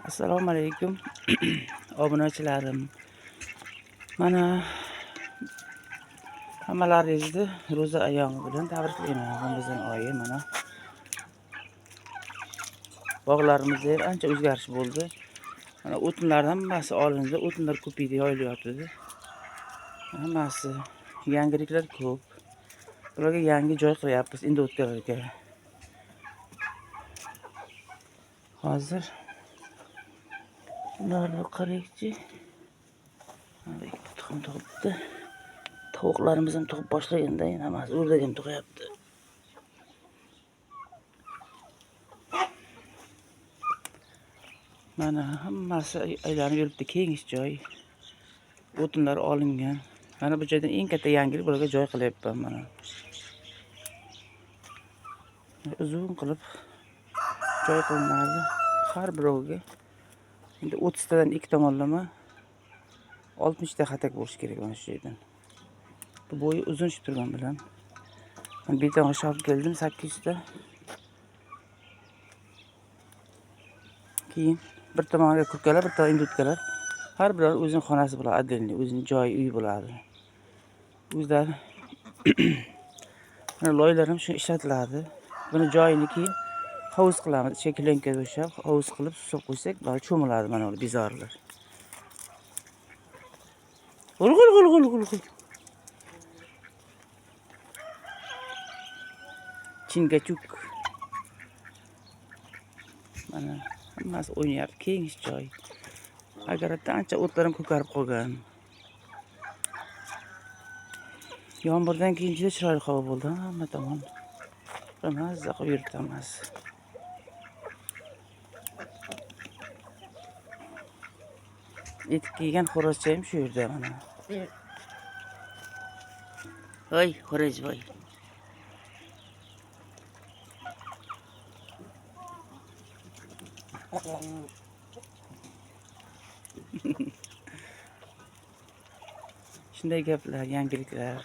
Assalomu alaykum obunachilarim. Mana hammalaringizni ro'za ayyomi bilan tabriklayman. Ramazon oyi mana bog'larimizda ham ancha o'zgarish bo'ldi. Mana o'tinlar hammasi olindi, o'tinlar ko'paydi, yoyilyotdi. Hammasi yangiliklar ko'p. Bularga yangi joy qilyapmiz endi o'tganlarga. Hozir ularni qaraychi. Mana ikkita tuxum tug'ibdi. Tovuqlarimiz ham tug'ib boshlaganda, hammasi o'rdak ham tug'yapti. Mana hammasi aylanib yuribdi, kenish joy. O'tinlar olingan. Mana bu joydan eng katta yangilik, bularga joy qilyapman mana. Uzun qilib joy qilinadi har biroviga. Endi 30 tadan ikki tomonlama 60 ta xatak bo'lishi kerak mana shu joydan. Bu bo'yi uzun tushib turgan bilan. Men beton olib keldim 800 ta. Keyin bir tomoniga kurkalar, bir tomoniga indutkalar. Har biri o'zining xonasi bo'ladi, отдельный, o'zining joyi, uyi bo'ladi. O'zlari mana loylar ham shu ishlatiladi. Buni joyini keyin hovuz qilamiz. Ichiga klenka to'shab, hovuz qilib suv qo'ysak, bari cho'miladi mana bu bezorilar. G'ul g'ul g'ul g'ul g'ul g'ul. Chingachuk. Mana hammasi o'ynayapti, kenish joy. Agaratda ancha o'tlar ham ko'karib qolgan. Yomg'irdan keyin juda chiroyli havo bo'ldi, hamma tomon. Mazza qilib yuribdi hammasi. Etik kiygan xo'rozcha ham shu yerda mana. Voy, xo'roz voy. Shunday gaplar, yangiliklar.